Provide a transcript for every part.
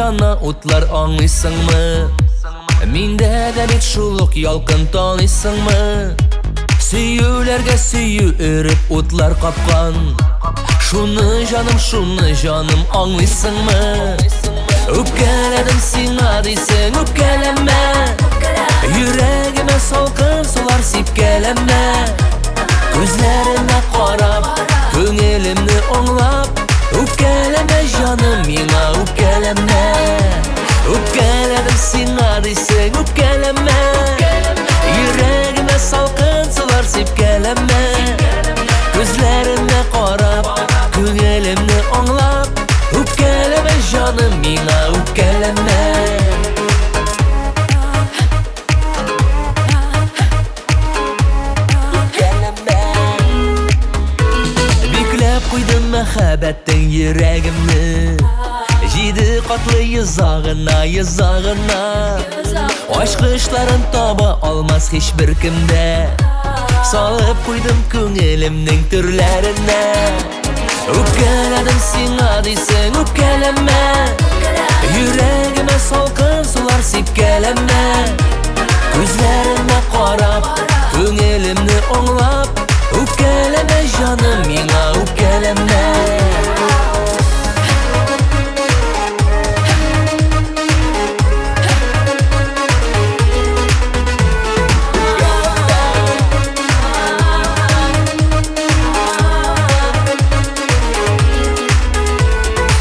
яна утлар, аңлыйсыңмы? Миндә дә бит шул ук ялкын, таныйсыңмы? Сөюләргә сөю өреп утлар капкан. Шуны җаным, шуны җаным, аңлыйсыңмы? Үпкәләдем сиңа дисең, үпкәләмә. Йөрәгемә салкын сулар сипкәләмә. Күзләремә карап, күңелемне аңлап, үпкәләмә җаным, миңа үпкәләмә. Үпкәләдем сиңа дисең, үпкәләмә. Йөрәгемә салкын сулар сипкәләмә. Күзләремә карап, күңелемне аңлап, үпкәләмә җаным, миңа үпкәләмә. Үпкәләмә. Бикләп куйдым мәхәббәттең йөрәгемне. Җиде катлы йозагына, йозагына. Ачкычларын таба алмас һичбер кемдә. Салып куйдым күңелемнең түрләренә. Үпкәләдем сиңа дисең, үпкәләмә. Йөрәгемә салкын сулар сипкәләмә. Күзләремә карап, күңелемне аңлап, үпкәләмә җаным, миңа үпкәләмә.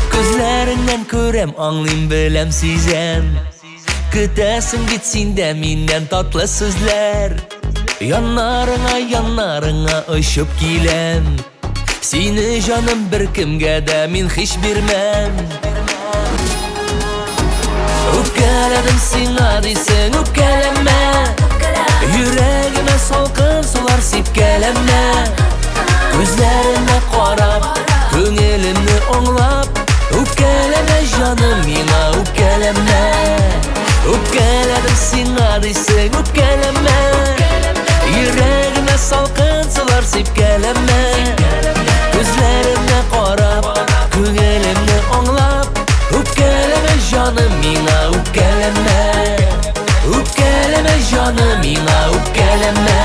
Күзләреңнән күрәм, аңлыйм, беләм, сизәм. Көтәсең бит син дә миннән татлы сүзләр. Яннарыңа, яннарыңа очып киләм. Сине җаным беркемгә дә мин һич бирмәм. Үпкәләдем сиңа дисең, үпкәләмә. Йөрәгемә салкын сулар сипкәләмә. Күзләремә карап, күңелемне аңлап, үпкәләмә җаным, миңа үпкәләмә. Үпкәләдем сиңа дисең, үпкәләмә. Йөрәгемә салкын сулар сипкәләмә. Күзләремә карап, күңелемне аңлап, үпкәләмә җаным, миңа үпкәләмә. Үпкәләмә җаным, миңа үпкәләмә.